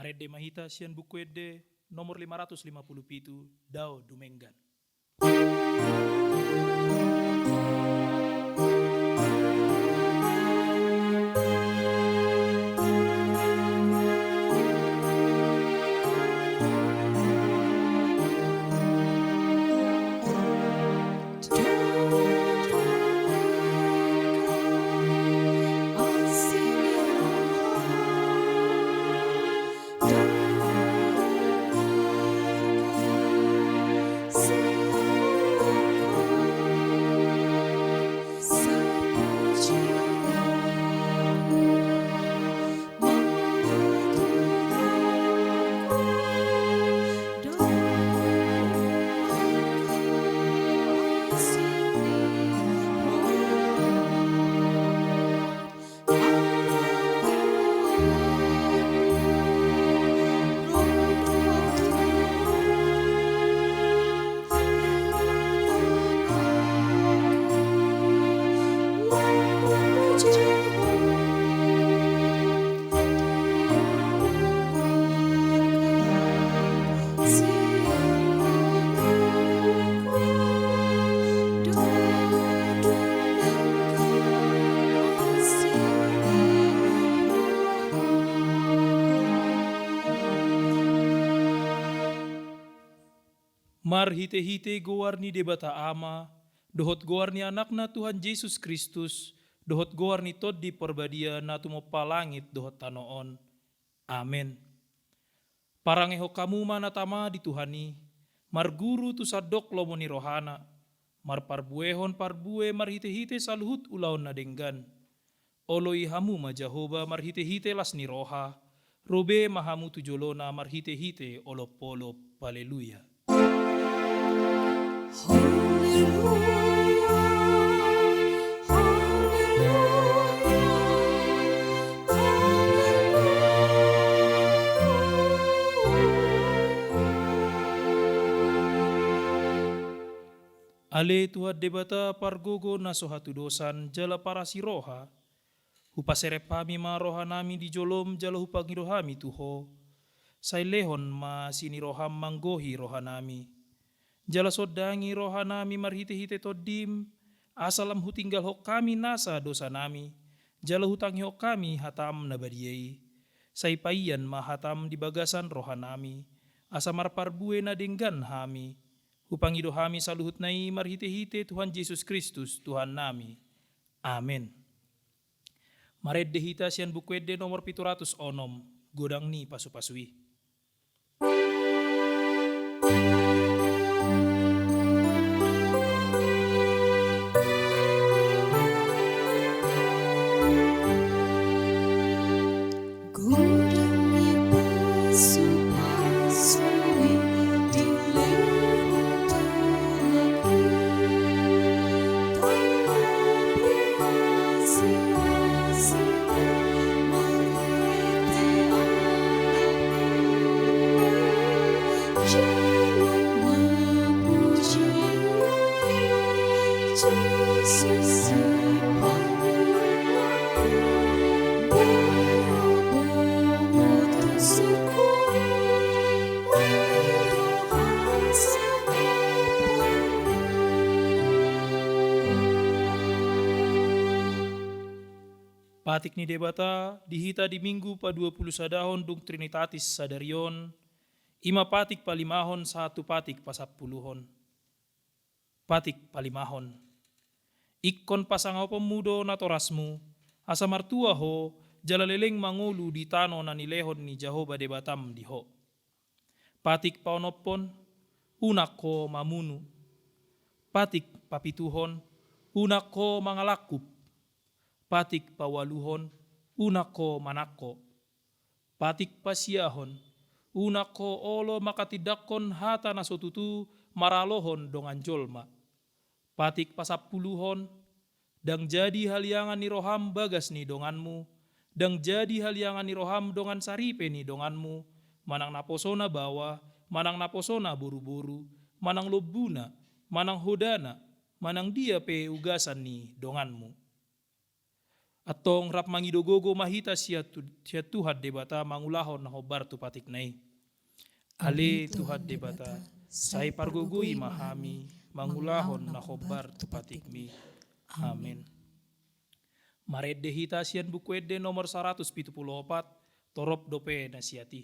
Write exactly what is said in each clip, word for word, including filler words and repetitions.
Marende ma hita sian Buku Ende nomor lima ratus lima puluh pitu, Dao Dumenggan. Marhitehite goar ni Debata Ama, dohot goar ni Anakna Tuhan Jesus Kristus, dohot goar ni Tondi Parbadia na tumompa langit dohot tano on. Amen. Parangehon hamu ma na tama di Tuhan i, marguru tu sandok lomo ni rohana, marparbuehon parbue marhitehite saluhut ulaon na denggan. Oloi hamu ma Jahowa marhitehite las ni roha, ro be ma hamu tu jolona marhitehite olopolop. Haleluya. Haleluya, haleluya, haleluya. Ale Tuhan Debata pargogo na so hatudosan jala parasi roha, hupaserep hami ma rohanami di jolom jala hupangido hami tu Ho. Sai lehon ma asi ni roham manggohi rohanami. Jala sondangi rohanami marhitehite Tondim, asa lam hutinggalhon hami nasa dosanami, jala hutangihon hami hatam na badia i. Sai paian ma hatam di bagasan rohanami, asa marparbue na denggan hami. Hupangido hami saluhutna i marhitehite Tuhan Jesus Kristus, Tuhannami. Amen. Marende hita sian Buku Ende nomor pitu ratus onom, godang ni pasupasu i. Godang ni pasupasu i di lelengta lagi. Patik ni Debata di hita di Minggu paduapulusadahon dung Trinitatis sadari on, i ma patik palimahon sahat tu patik pasampuluhon. Patik palimahon. Ingkon pasangaponmu do natorasmu, asa martua ho, jala leleng mangolu di tano na nilehon ni Jahowa Debatam di ho. Patik paonomhon, unang ho mamunu. Patik papituhon, unang ho mangalangkup. Patik paualuhon, unang ho manangko. Patik pasiahon, unang ho olo manghatindanghon hata na so tutu maralohon dongan jolma. Patik pasampuluhon, ndang jadi haliangan ni roham bagas ni donganmu, ndang jadi haliangan ni roham dongan saripe ni donganmu, manang naposona baoa, manang naposona boruboru, manang lombuna, manang hodana, manang dia pe ugasan ni donganmu. Antong rap mangido gogo ma hita sian Tu-, sian Tuhan Debata mangulahon na hombar tu patikna i. Ale Tuhan Debata, sai pargogoi ma hami mangulahon na hombar tu patikmi. Amen. Marende hita sian Buku Ende nomor saratus pitu pulu opat, torop dope na siat i.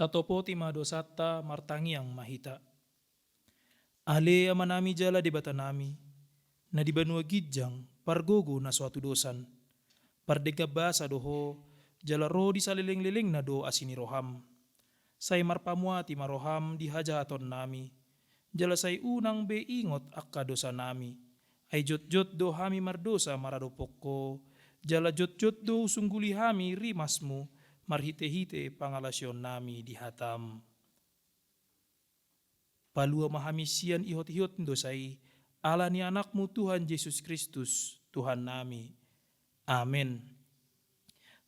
Tatopoti ma dosanta, martangiang ma hita. Ale Amanami jala Debatanami, na di banua ginjang, pargogo na so hatudosan. Pardenggan basa do Ho, jala ro di salelenglelengna do asi ni roham. Sai marpamuati ma roham di hajahatonnami, jala sai unang be ingot angka dosanami. Ai jotjot do hami mardosa maradophon Ho, jala jotjot do husungguli hami rimasmu marhitehite pangalaosionnami di hatam. Palua ma hami sian ihotihot ni dosa i, ala ni Anakmu Tuhan Jesus Kristus, Tuhannami. Amen.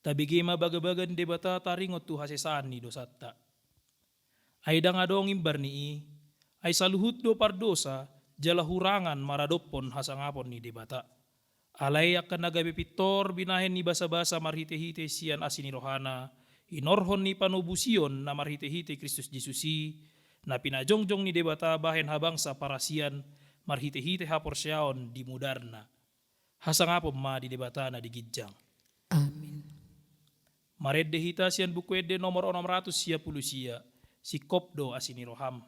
Tabege ma bagabaga ni Debata taringot tu hasesaan ni dosanta. Ai ndang adong imbar ni i, ai saluhut do pardosa, jala hurangan maradophon hasangapon ni Debata. Alai angka na gabe pintor binahen ni basabasa marhitehite sian asi ni rohana, hinorhon ni panobusion na marhitehite Kristus Jesus i, na pinajongjong ni Debata bahen habangsa parasian marhitehite haporseaon di mudarna. Hasangapon ma di Debata na di ginjang. Amin. Marende hita sian Buku Ende nomor onom ratus sia pulu sia, singkop do asi ni roham.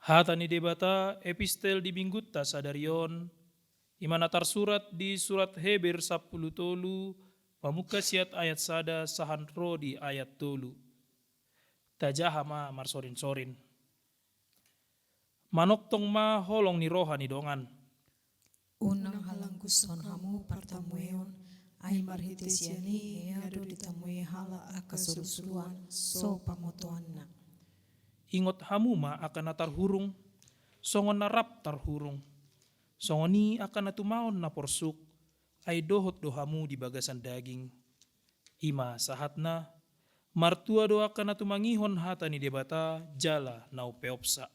Hata ni Debata, epistel di Minggunta sadari on, i ma na tarsurat di surat Heber sampulu tolu, pamungka sian ayat sada sahat ro di ayat tolu. Tajaha ma marsorinsorin. Manongtong ma holong ni roha ni dongan. Unang halanggushon hamu partamueon, ai marhite sian i hea do ditamue halak angka solu-soluan so pamotoanna. Ingot hamu ma angka na tarhurung, songon na rap tarhurung. Songon i angka na tumaon na porsuk, ai dohot do hamu di bagasan daging. I ma sahatna, martua do angka na tumangihon hata ni Debata jala na umpeopsa.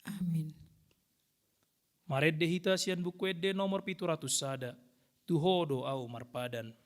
Amin. Marende hita sian Buku Ende nomor pitu ratus sada, tu Ho do ahu marpadan.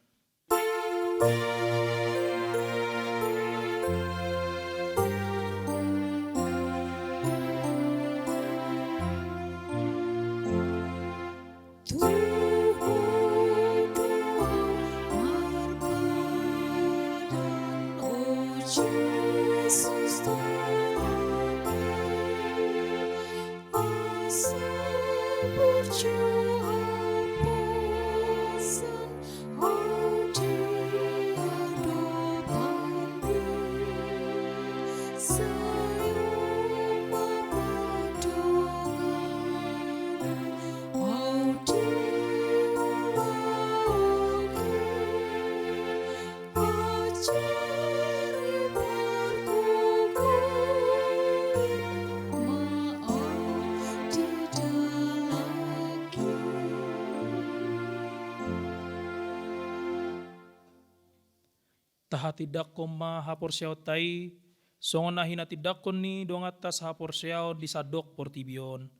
Tahatindangkon ma haporseaonta i, songon na hinatindangkon ni donganta sahaporseaon di sandok portibi on.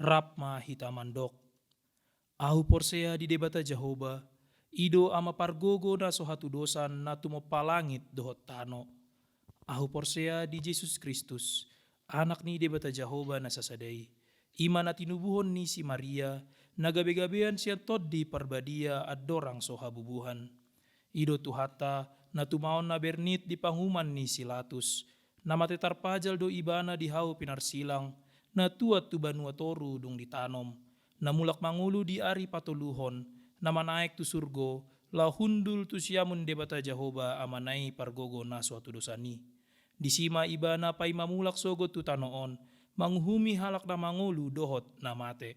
Rap ma hita mandok. Ahu porsea di Debata Jahowa, i do Ama pargogo na so hatudosan na tumompa langit dohot tano. Ahu porsea di Jesus Kristus, Anak ni Debata Jahowa na sasada i, i ma na tinubuhon ni si Maria, na gabegabean sian Tondi Parbadia andorang so habubuhan. I do Tuhanta, na tumaon na bernit di panguhuman ni si Latus, na mate tarpajal do Ibana di hau pinarsilang, na tuat tu banua toru dung ditanom, na mulak mangolu di ari patoluhon, na manaek tu surgo, laho hundul tu siamun Debata Jahowa Amana i pargogo na so hatudosan i. Disi ma Ibana paima mulak sogot tu tano on, manguhumi halak na mangolu dohot na mate.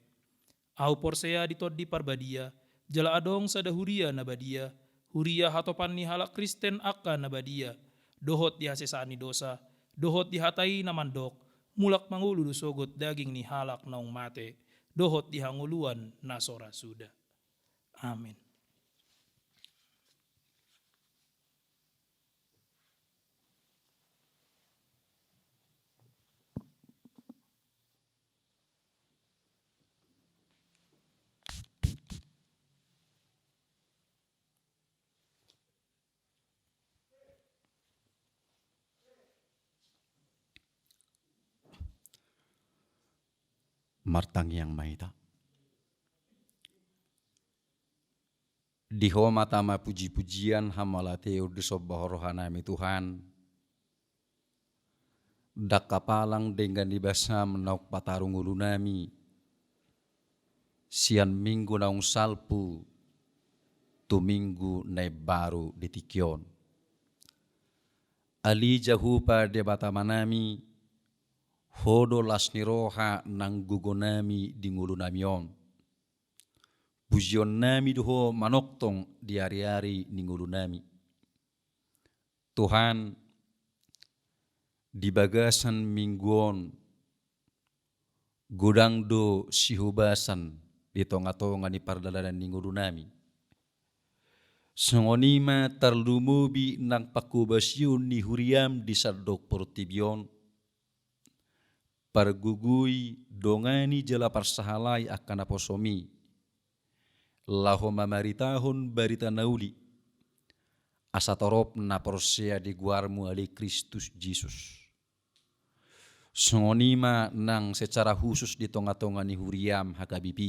Ahu porsea di Tondi Parbadia, jala adong sada huria na badia, huria hatopan ni halak Kristen angka na badia, dohot di hasesaan ni dosa, dohot di hata i na mandok, mulak mangolu do sogot daging ni halak naung mate, dohot di hangoluan na so ra suda. Amin. Martangiang ma hita. Di Ho ma tama pujipujian, hamauliateon, disomba Ho rohanami Tuhan. Ndang hapalang denggan ni basaM naung pataru ngolunami sian minggu naung salpu tu minggu na imbaru di tingki on. Ale Jahowa Debata Amanami, Ho do las ni roha nang gogonami di ngolunami on. Pujionnami do Ho manongtong di ariari ni ngolunami. Tuhan, di bagasan minggu on, godang do sihobasan di tongatonga ni pardalanan ni ngolunami. Songon i ma tarlumobi nang panghobasion ni huriaM di sandok portibi on. Pargogoi, dongani jala parsahalai angka naposoMi, laho mamaritahon barita na uli, asa torop na porsea di goarMu, ale Kristus Jesus. Songon i ma nang secara khusus di tongatonga ni huriaM H K B P.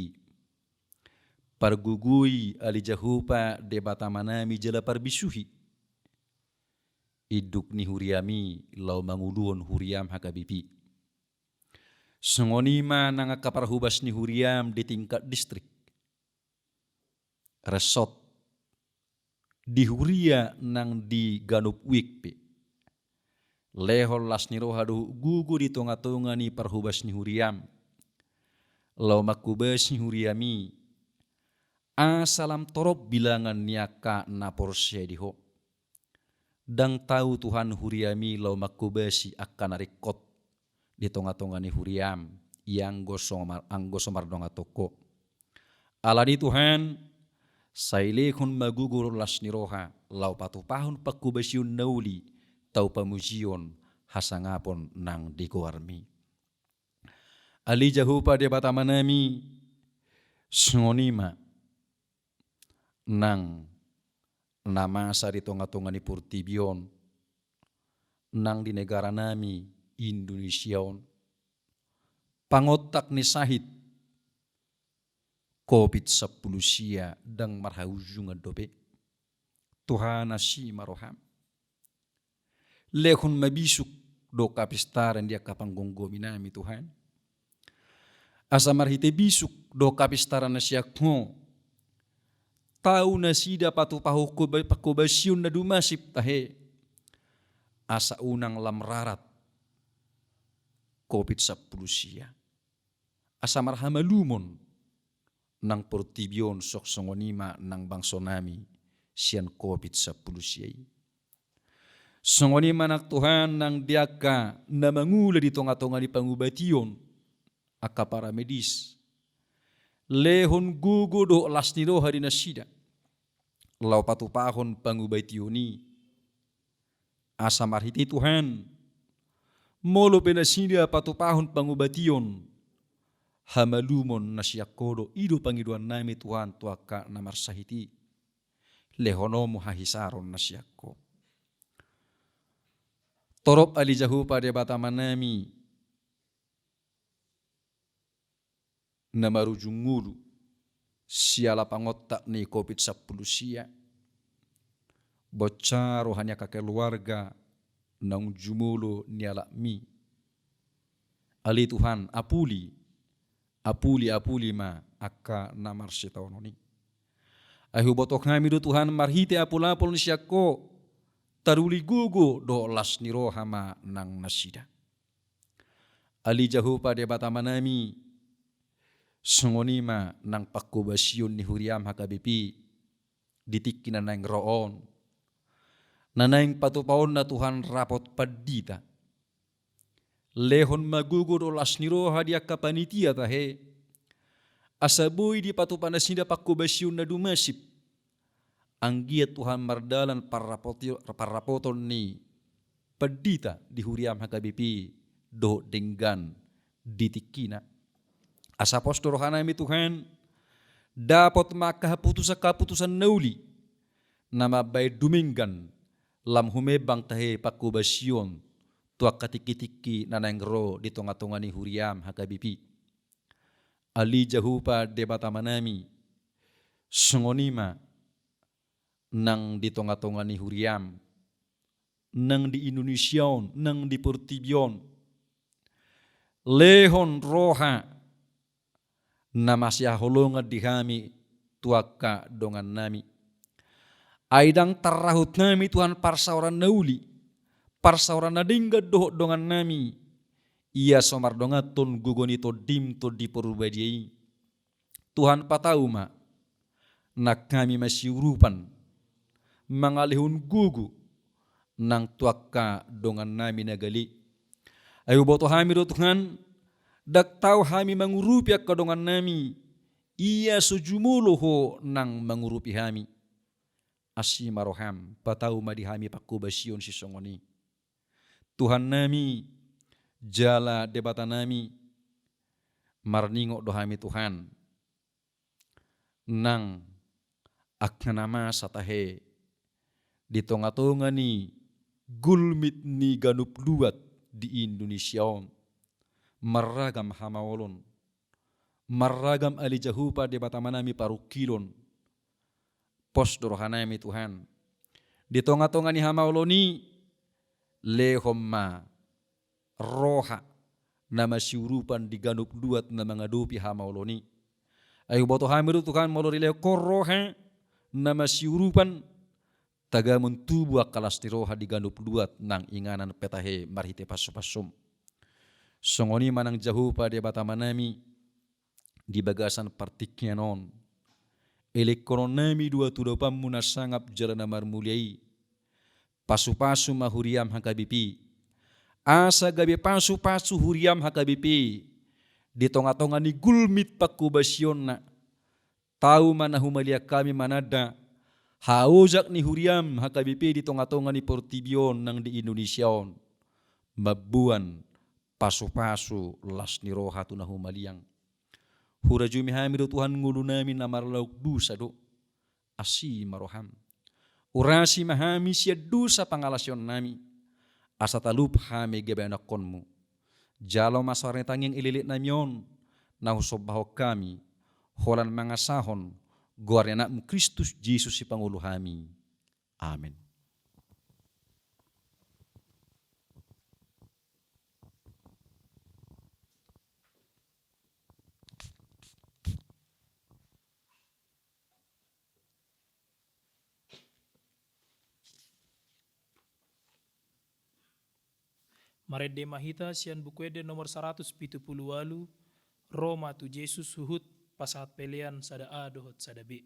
Pargogoi, ale Jahowa Debata Amanami, jala parbisuhi induk ni huriaMi laho manguluhon huriaM H K B P. Songon i ma nang angka parhobas ni huriaM di tingkat distrik, resort, di huria nang di ganup wijk pe. Lehon las ni roha dohot gogo di tongatonga ni parhobas ni huriaM, laho manghobasi huriaMi, asa lam torop bilangan ni angka na porsea di Ho. Ndang tau Tuhan huriaMi laho manghobasi angka na ringkot di tongatonga ni huriaM, ianggo so mar-, anggo so mardongan tu Ho. Alani Tuhan, sai lehon ma gogo dohot las ni roha, laho patupahon panghobasion na uli, tau pamujion, hasangapon nang di goarMi. Ale Jahowa Debata Amanami, songon i ma nang na masa di tongatonga ni portibi on, nang di negaranami Indonesia on, pangontak ni sahit covid sampulu sia ndang marhaujungan dope. Tuhan, asi ma rohaM. Lehon ma bisuk dohot kapistaran di angka panggomgominami, Tuhan. Asa marhite bisuk dohot kapistaran na sian Ho, tau nasida patupahon pangkobasion na dumasip tahe, asa unang lam rarat Covid sampulu sia. Asa marhamalumon nang portibi on, songon i ma nang bangsonami sian Covid sampulu sia i. Songon i ma nang Tuhan nang di angka na mangula di tongatonga ni pangubation, angka paramedis. Lehon gogo dohot las ni roha di nasida laho patupahon pangubation i. Asa marhite i Tuhan, molo pe nasida patupahon pangubation, hamalumon na sian Ho do, i do pangidoannami Tuhan tu angka na marsahit i. Lehononmu hahisaron na sian Ho. Torop ale Jahowa Debata Amanami, na marujung ngolu siala pangontak ni Covid sampulu sia. Bonsa roha ni angka keluarga naung jumolo nialapmi. Ale Tuhan, apuli, apuli, apuli ma angka na marsitaonon i. Ai huboto hami do Tuhan marhite apulapul ni sian Ho, taruli gogo dohot las ni roha ma nang nasida. Ale Jahowa Debata Amanami, songon i ma nang pangkobasion ni huriam H K B P di tingki na naeng ro on, na naeng patupaonna Tuhan rapot pandita. Lehon ma gogo dohot las ni roha di angka panitia tahe, asa boi dipatupa nasida pangkobasion na dumasip. Anggiat Tuhan mardalan parrapoti-, parrapoton ni pandita di huriam H K B P dohot denggan di tingkina. Asa pos do rohanami Tuhan, dapot ma angka haputusan-haputusan na uli, na mambahen dumenggan lam humembang tahe pangkobasion tu angka tingki-tingki na naeng ro di tongatonga ni huriam H K B P. Ale Jahowa Debata Amanami, songon i ma nang di tongatonga ni huriam, nang di Indonesia on, nang di portibi on. Lehon roha na masihaholongan di hami tu angka dongannami. Ai ndang tarrahut hami Tuhan parsaoran na uli, parsaoran na denggan dohot dongannami, ia so mardonganhon gogo ni Tondim, Tondi Parbadia i. Tuhan, patau ma nang hami masiurupan mangalehon gogo nang tu angka dongannami na gale. Ai huboto hami do Tuhan, ndang tau hami mangurupi angka dongannami, ia so jumolo Ho nang mangurupi hami. Asi ma roham, patau ma di hami pangkobasion sisongon i. Tuhannami jala Debatanami, marningot do hami Tuhan, nang angka na masa tahe di tongatonga ni gulmit ni ganup luat di Indonesia on. Marragam hamaolon, marragam ale Jahowa Debata Amanami parungkilon. Pos do rohanami Tuhan, di tongatonga ni hamaolon i, lehon ma roha na masiurupan di ganup luat na mangadopi hamaolon i. Ai huboto hami do Tuhan, molo dilehon Ho roha na masiurupan, tagamon tubu angka las ni roha di ganup luat nang inganan pe tahe marhite pasupasum. Songon i ma nang Jahowa Debata Amanami, di bagasan partingkian on, elekkononnami do tu adopanmu na sangap jala na marmulia i. Pasupasu ma huriam H K B P, asa gabe pasupasu huriam H K B P di tongatonga ni gulmit pangkobasionna. Tau ma na humaliang hami mananda haojak ni huriam H K B P di tongatonga ni portibi on nang di Indonesia on, mamboan pasupasu las ni roha tu na humaliang. Hurajumi hami do Tuhan ngolunami na marlaok dosa do. Asi ma roham, urasi ma hami sian dosa pangalaosionnami, asa talup hami gabe anakkonmu. Jalo ma saor ni tangiang i leleknami on na husombahon hami, holan mangasahon goar ni Anakmu Kristus Jesus Sipangolu hami. Amen. Marende ma hita sian Buku Ende nomor saratus pitu pulu ualu, Ro ma tu Jesus huhut, pasahat pelean sada A dohot sada B.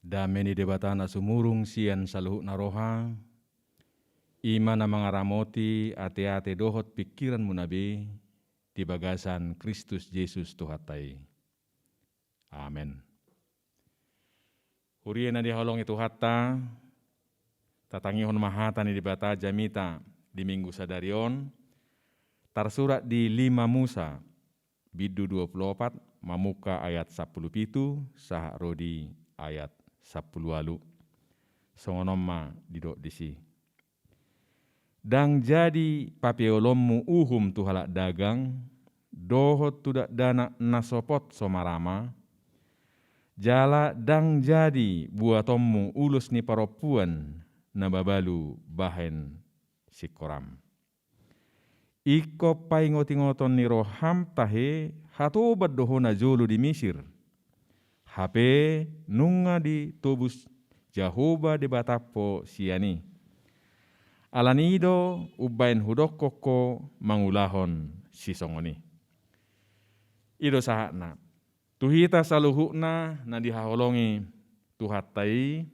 Dame ni Debata na sumurung sian saluhutna roha, i ma na mangaramoti ateate dohot pingkiranmuna be di bagasan Kristus Jesus Tuhanta i. Amen. Huria na dihaholongi Tuhanta, tatangihon ma hata ni Debata jamita di Minggu sadari on, tarsurat di Lima Musa, bindu dua pulu opat, mamungka ayat sampulu pitu sahat ro di ayat sampulu ualu. Songon on ma didok disi: Ndang jadi papeolonmu uhum tu halak dagang, dohot tu dakdanak na so pot so marama, jala ndang jadi buatonmu ulos ni parompuan na mabalu bahen singkoram. Ingkon paingotingoton ni roham tahe hatoban do ho najolo di Misir. Hape nunga ditobus Jahowa Debatam ho sian i. Ala ni i do umbahen hudokkon ho mangulahon sisongon i. I do sahatna. Tu hita saluhutna na dihaholongi Tuhanta i,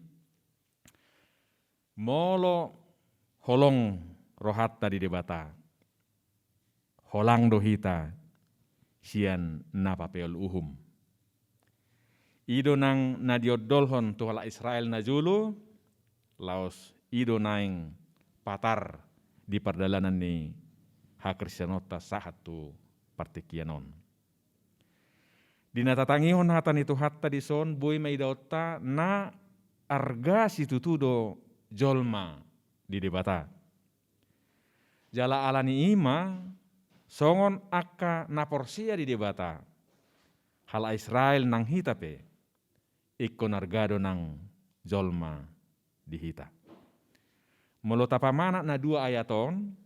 molo holong rohanta di Debata, holang do hita sian na papeol uhum. I do nang na diondolhon tu halak Israel najolo, laos i do naeng patar di pardalanan ni hakristenonta sahat tu partingkian on. Di na tatangihon hata ni Tuhanta dison, boi ma idaonta na arga situtu do jolma di Debata. Jala ala ni i ma, songon angka na porsea di Debata, halak Israel nang hita pe, ingkon arga do nang jolma di hita. Molo tapamanat na dua ayat on,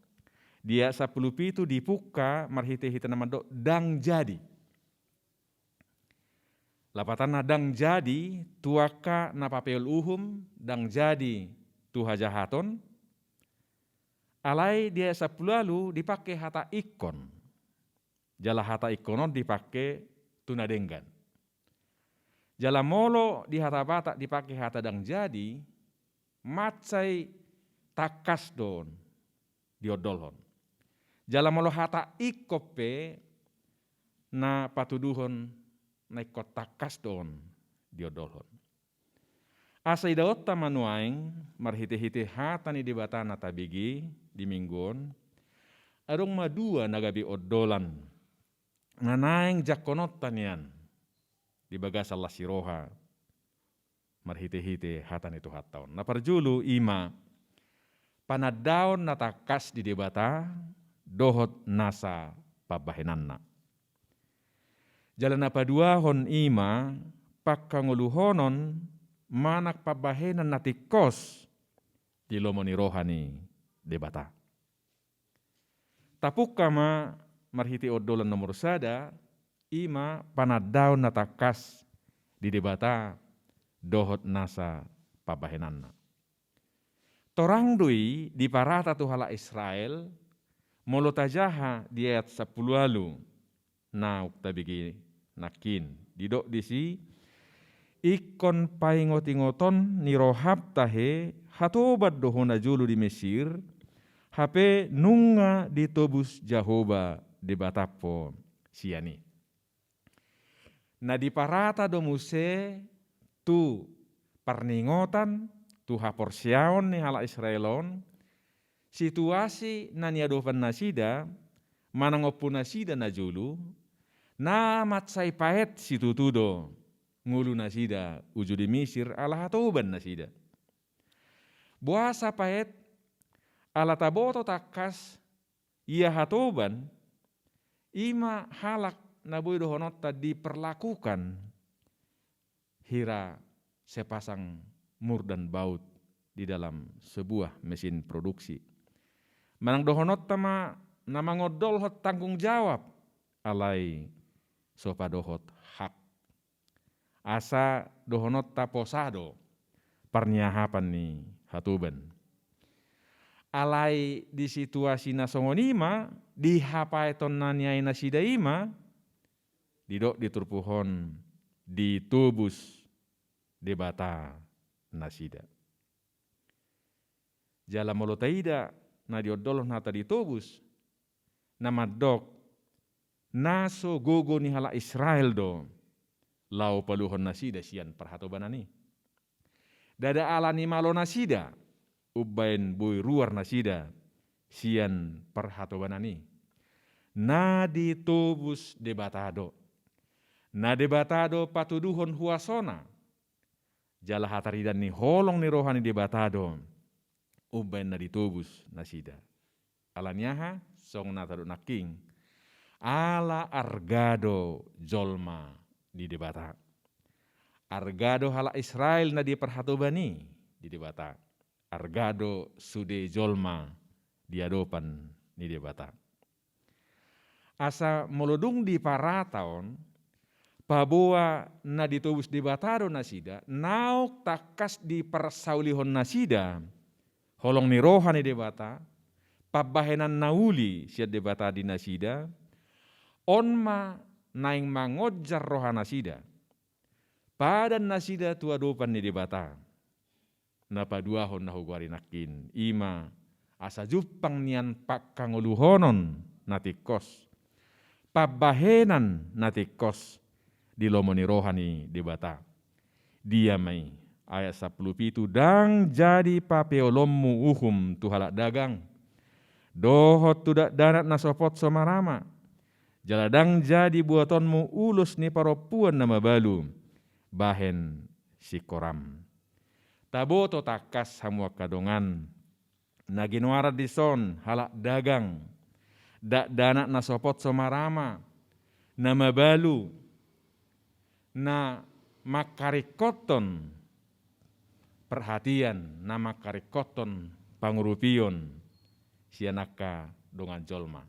di ayat sampulu pitu dipungka marhitehite na mandok ndang jadi. Lapatanna ndang jadi tu angka na papeol uhum, ndang jadi tu hajahaton. Alai di ayat sampulu ualu dipake hata ingkon. Jala hata ingkon on dipake tu na denggan. Jala molo di hata Batak dipake hata ndang jadi, mansai tangkas do on diondolhon. Jala molo hata ingkon pe na patuduhon na ingkon tangkas do on diondolhon. Asa idaonta ma nuaeng marhitehite hata ni Debata na tabege di Minggu on, adong ma dua na gabe ondolan na naeng jangkononta nian di bagasan las ni roha marhitehite hata ni Tuhanta on. Na parjolo i ma panandaon na tangkas di Debata dohot nasa pambahenanna. Jala na paduahon i ma pangkangoluhonon manang pambahenan na tingkos di lomo ni roha ni Debata. Tapungka ma marhite ondolan nomor sada, i ma panandaon na tangkas di Debata dohot nasa pambahenanna. Torang do i diparata tu halak Israel, molo tajaha di ayat sampulu ualu naung tabege nangkin. Didok disi, ingkon paingotingoton ni roham tahe, hatoban do ho najolo di Mesir, hape nunga ditobus Jahowa Debatam ho sian i. Na diparata do muse tu parningotan, tu haporseaon ni halak Israel on, situasi na niadopan nasida, manang ompu nasida najolo, na mansai paet situtu do ngolu nasida uju di Misir ala hatoban nasida. Boasa paet? Ala taboto tangkas ia hatoban, i ma halak na boi dohononta diperlakukan hira sepasang mur dan baut di dalam sebuah mesin produksi. Manang dohononta ma na mangondolhon tanggung jawab, alai so padohot hak. Asa dohononta posa do parniahapan ni hatoban. Alai di situasi na songon i ma, di hapaeton na niae nasida i ma, didok di turpuk on, ditobus Debata nasida. Jala molo taida na diondolhon hata ditobus, na mandok na so gogo ni halak Israel do laho paluahon nasida sian parhatobanan i. Ndada ala ni malo nasida umbaen boi ruar nasida sian parhatobanan i. Na ditobus Debata do. Na Debata do patuduhon huasona. Jala hataridan ni holong ni roha ni Debata do umbaen na ditobus nasida. Ala ni aha? Songon na tadok nangkin, ala arga do jolma di Debata. Arga do halak Israel na di parhatoban i di Debata. Arga do sude jolma di adopan ni Debata. Asa molo dung diparata on, paboa na ditobus Debata do nasida, naung tangkas diparsaulihon nasida holong ni roha ni Debata, pambahenan na uli sian Debata di nasida, on ma naeng mangonjar roha nasida, padan nasida tu adopan ni Debata. Na paduahon na hugoari nangkin, i ma asa jumpang nian pangkangoluhonon na tingkos, pambahenan na tingkos di lomo ni roha ni Debata. Dia ma i? Ayat sampulu pitu, ndang jadi papeolonmu uhum tu halak dagang, dohot tu dakdanak na so potso marama, jala ndang jadi buatonmu ulos ni parompuan na mabalu bahen singkoram. Taboto tangkas hamu angka dongan, na ginoaran dison halak dagang, dakdanak na so potso marama, na mabalu, na mangkaringkothon perhatian, na mangkaringkothon pangurupion sian angka dongan jolma.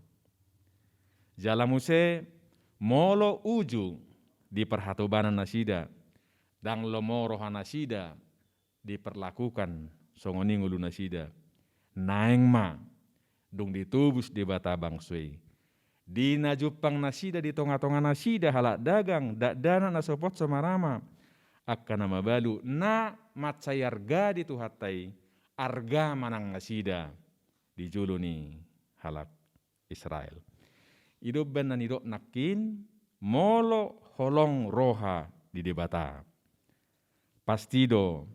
Jala muse molo uju di parhatobanan nasida, ndang lomo roha nasida diperlakukan songon i ngolu nasida, naeng ma dung ditobus Debata bangso i, di na jumpang nasida di tongatonga nasida halak dagang, dakdanak na so potso marama, angka na mabalu, na mansai arga di Tuhanta i, arga ma nang nasida di jolo ni halak Israel. I do umbaen na nidok nangkin, molo holong roha di Debata, pasti do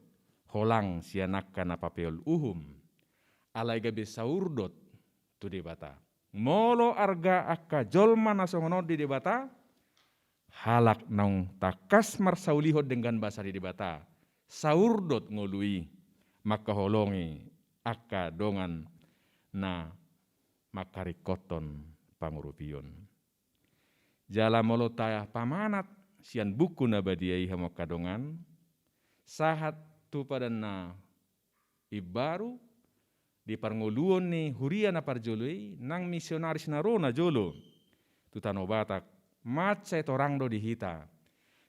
holang sian angka na papeol uhum, alai gabe saurdot tu Debata. Molo arga angka jolma na songon on di Debata, halak naung tangkas marsaulihon denggan basa di Debata, saurdot ngolu i mangkaholongi angka dongan na mangkaringkothon pangurupion. Jala molo tapamanat sian buku na badia i hamu angka dongan, sahat tu padan na imbaru, di parngoluon ni huria na parjolo i, nang misionaris na ro najolo tu Tano Batak, mansai torang do di hita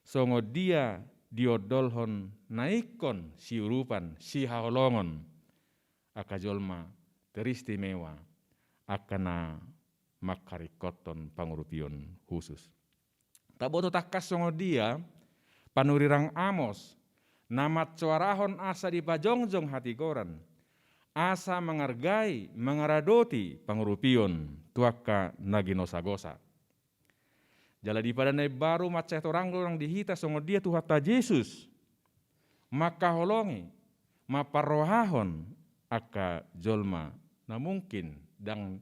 songon dia diondolhon na ingkon siurupan, sihaholongon angka jolma teristimewa, angka na mangharingkothon pangurupion khusus. Taboto tangkas songon dia panurirang Amos, na mansoarahon asa dipajongjong hatigoran, asa mangargai, mangaradoti pangurupion tu angka na ginosagosa. Jala di padan na imbaru mansai torang do nang di hita songon dia Tuhanta Jesus mangkaholongi, mamparrohahon angka jolma na mungkin ndang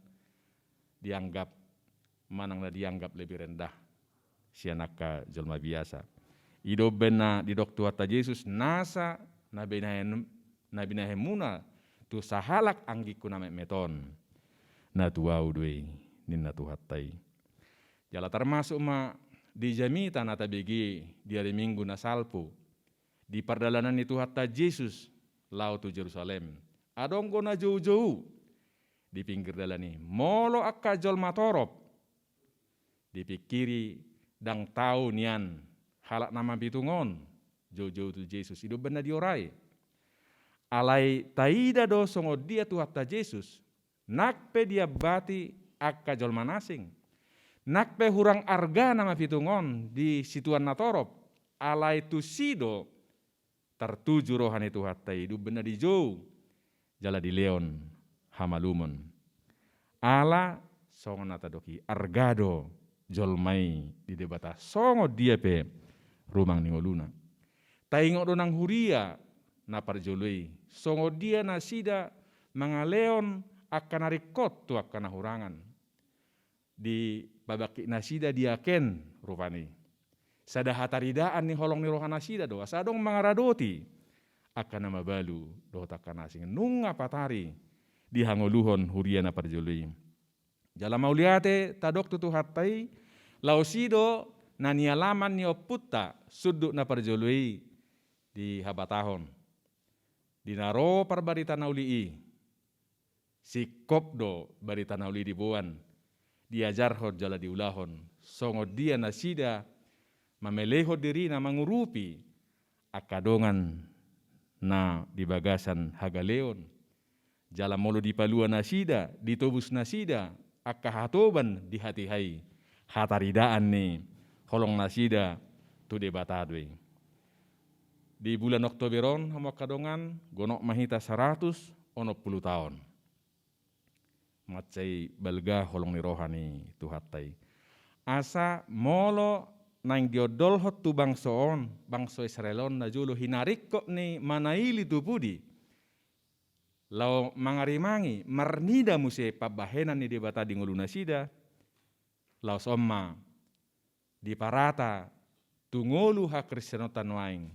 dianggap, manang na dianggap lebih rendah sian angka jolma biasa. I do umbahen na didok Tuhanta Jesus, nasa na binahen, na binahenmuna tu sahalak anggingku na metmet on, na tu ahu do i, ninna Tuhanta i. Jala tarmasuk ma di jamita na tabege di ari Minggu na salpu, di pardalanan ni Tuhanta Jesus laho tu Jerusalem. Adong do na joujou di pinggir dalan i. Molo angka jolma torop, dipingkiri ndang tau nian halak na mapitung on joujou tu Jesus, i do umbahen na diorai. Alai taida do songon dia Tuhanta Jesus, nang pe diambati angka jolma na asing, nang pe hurang arga na mapitung on di situan na torop, alai tusi do tartuju roha ni Tuhanta i, i do umbahen na dijou jala dilehon hamalumon. Ala songon na tadok i, arga do jolma i di Debata songon dia pe rumang ni ngoluna. Taingot do nang huria na parjolo i, songon dia nasida mangalehon angka na ringkot tu angka na hurangan. Dipabangkit nasida di Aken rupani. Sada hataridaan ni holong ni roha nasida do, asa adong mangaradoti angka na mabalu dohot angka na asing. Nunga patari dihangoluhon huria na parjolo i. Jala mauliate tadok tu Tuhanta i, laos i do na nialaman ni ompunta sundut na parjolo i dihabatahon. Di na ro parbarita na uli i, singkop do barita na uli diboan, diajarhon jala diulahon, songon dia nasida mamelehon dirina mangurupi angka dongan na di bagasan hagaleon. Jala molo dipalua nasida, ditobus nasida angka hatoban di hatiha i, hataridaan ni holong nasida tu Debata do i. Di bulan Oktober on, hamu angka dongan, gonop ma hita saratus onom pulu taon mansai balga holong ni roha ni Tuhanta i. Asa molo naeng diondolhon tu bangso on, bangso Israel on, najolo hinaringkot ni manaili tu pudi, laho mangarimangi, marnida muse pambahenan ni Debata di ngolu nasida, laos on ma diparata tu ngolu hakristenonta nuaeng.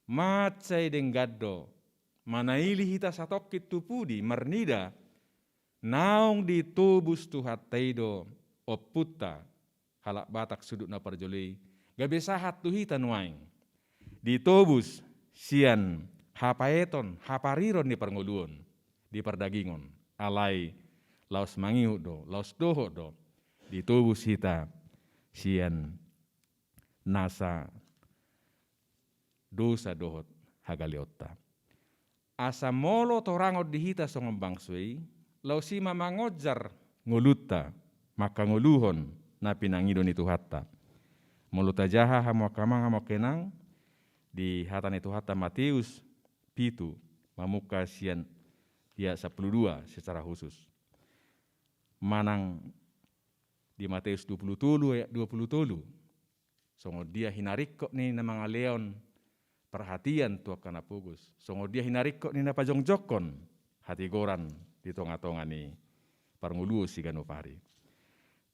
Mansai denggan do manaili hita satongkin tu pudi, marnida naung ditobus Tuhanta i do ompunta halak Batak sundut na parjolo i, gabe sahat tu hita nuaeng. Ditobus sian hapaeton, hapariron ni parngoluon di pardagingon. Alai laos mangihut do, laos dohot do, ditobus hita sian nasa dosa dohot hagaleonta. Asa molo torangon di hita songon bangso i, laos i ma mangonjar ngolunta, mangkangoluhon na pinangido ni Tuhanta. Molo tajaha hamu angka amang, hamu angka inang, di hata ni Tuhanta Mateus pitu, mamungka sian ayat sampulu dua secara khusus. Manang di Mateus dua pulu tolu ayat dua pulu tolu. Songon dia hinaringkot ni na mangalehon parhatian tu angka na pogos. Songon dia hinaringkot ni na pajongjongkon hatigoran di tongatonga ni parngoluon siganup ari.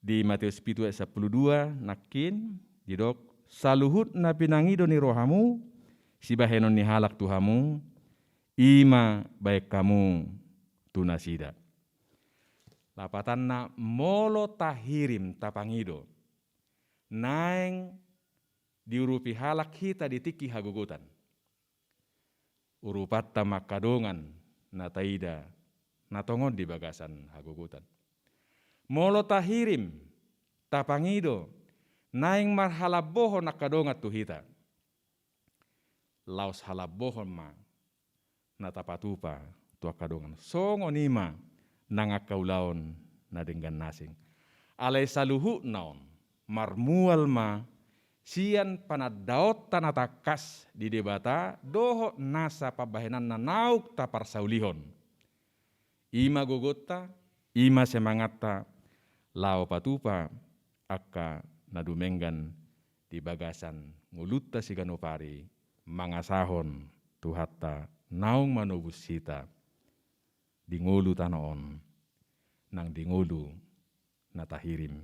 Di Mateus pitu ayat sampulu dua nangkin didok, saluhut na pinangido ni rohamu sibahenon ni halak tu hamu, i ma bahen hamu tu nasida. Lapatanna, molo tahirim, tapangido, naeng diurupi halak hita di tingki hagogotan. Urupanta ma angka dongan na taida na tongon di bagasan hagogotan. Molo tahirim, tapangido, naeng marhalambohon angka dongan tu hita. Laos halambohon ma na tapatupa tu angka dongan. Songon i ma nang angka ulaon na denggan na asing. Alai saluhutna on marmual ma sian panandaonta na tangkas di Debata dohot nasa pambahenanna naung taparsaulihon. I ma gogonta, i ma semangatta, laho patupa angka na dumenggan di bagasan ngolunta siganup ari, mangasahon Tuhanta naung manobus hita di ngolu tano on, nang di ngolu na tahirim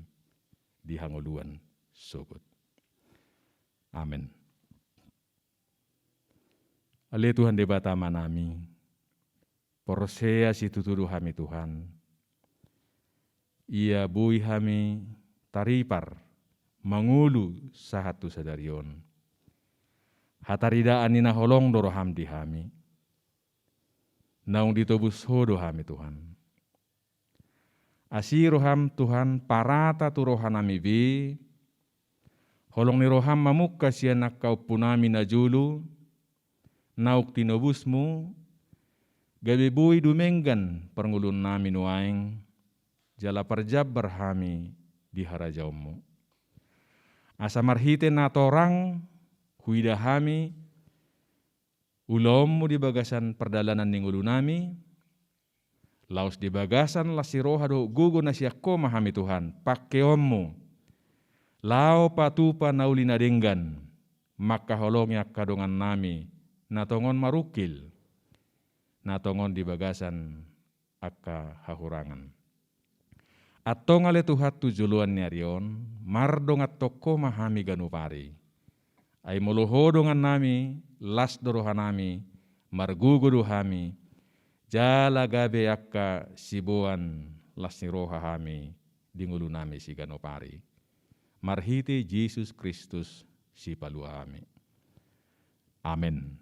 di hangoluan sogot. Amen. Ale Tuhan Debata Amanami, porsea situtu do hami Tuhan. Ia boi hami taripar mangolu sahat tu sadari on. Hataridaan ni na holong do roham di hami. Naung ditobus Ho do hami Tuhan. Asi roham Tuhan parata tu rohanami be, holong ni roham mamungka sian angka ompunami na jolo, naung tinobusmu, gabe boi dumenggan parngoluonnami nuaeng, jala parjambar hami di harajaonmu. Asa marhite na torang huida hami ulaonmu di bagasan pardalanan ni ngolunami, laos di bagasan las ni roha dohot gogo na sian Ho ma hami Tuhan, pangkeonmu, laho patupa na uli na denggan, mangkaholongi angka dongannami na tongon marungkil, na tongon di bagasan angka hahurangan. Antong ale Tuhan tu joloan ni ari on, mardonganhon Ho ma hami ganup ari. Ai molo Ho dongannami, las do rohanami, margogo do hami, jala gabe angka siboan las ni roha hami di ngolunami siganup ari. Marhite Jesus Kristus Sipalua hami. Amen.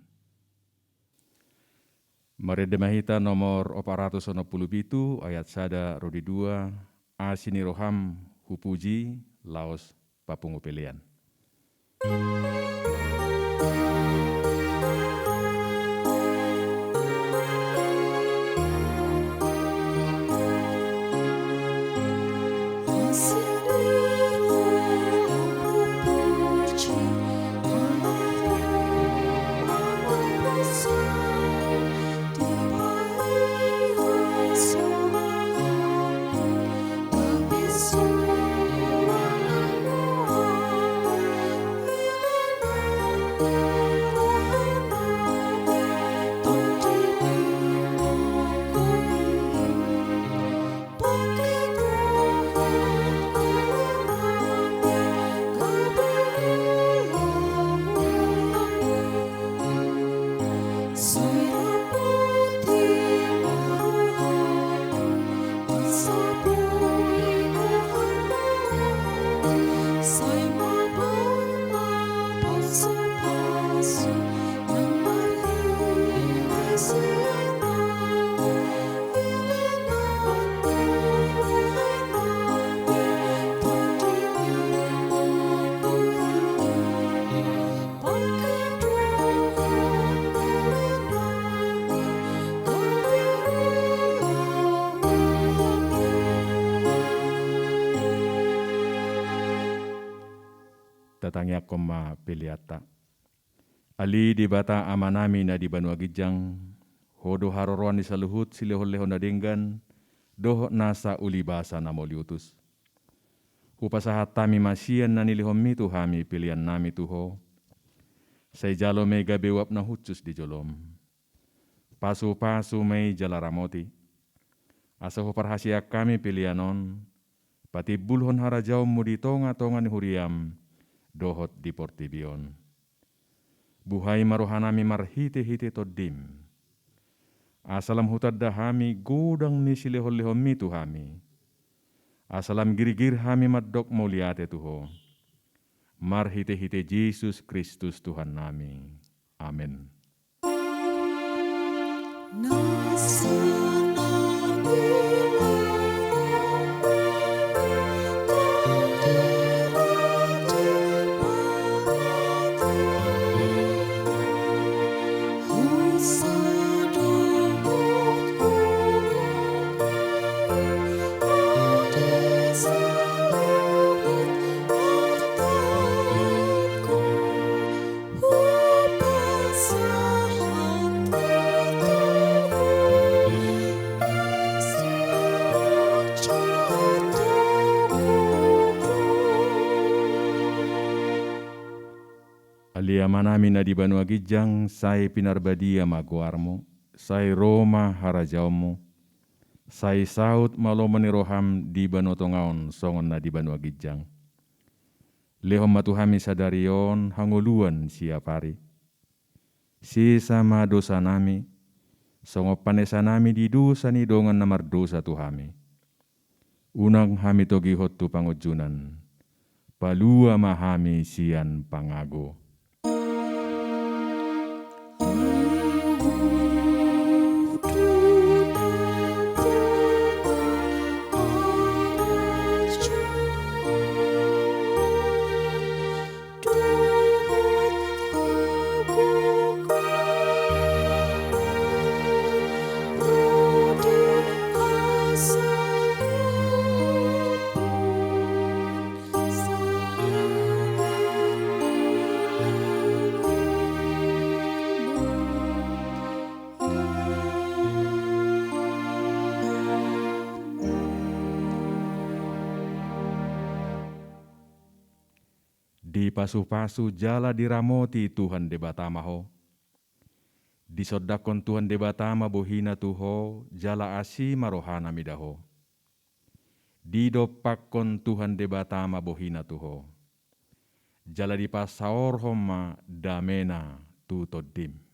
Marende ma hita nomor opat ratus onom pulu pitu, ayat sada ro di dua, Asi ni roham hupuji, laos papungu pelean. Tatangiangkon ma peleanta. Ale Debata Amanami na di banua ginjang, Ho do haroroan ni saluhut silehonlehon na denggan, dohot nasa ulibasa na mauliutus. Hupasahat hami ma sian na nilehonmi tu hami peleannami tu Ho. Sai jalo ma i gabe uap na hushus di jolom. Pasupasu ma i jala ramoti. Asa huparhaseang hami pelean on, patimbulhon harajaonmu di tongatonga ni huriam, dohot di portibi on. Buhai ma rohanami marhitehite Tondim. Asa lam hutanda hami godang ni silehonlehonmi tu hami. Asa lam girgir hami mandok mauliate tu Ho. marhite-hite Jesus Kristus Tuhannami. Amen. Ale Amanami na di banua ginjang, sai pinarbadia ma goarmu, sai ro ma harajaonmu, sai saut ma lomo ni roham di banua tonga on songon na di banua ginjang. Lehon ma tu hami sadari on hangoluan siapari. Sesa ma dosanami, songon panesanami di dosa ni dongan na mardosa tu hami. Unang hami togihon tu pangunjunan, palua ma hami sian pangago. Dipasupasu jala diramoti Tuhan Debata ma ho. Disondangkon Tuhan Debata ma bohina tu ho, jala asi ma rohana mida ho. Didompakkon Tuhan Debata ma bohina tu ho, jala dipasaorhon ma damena tu tondim.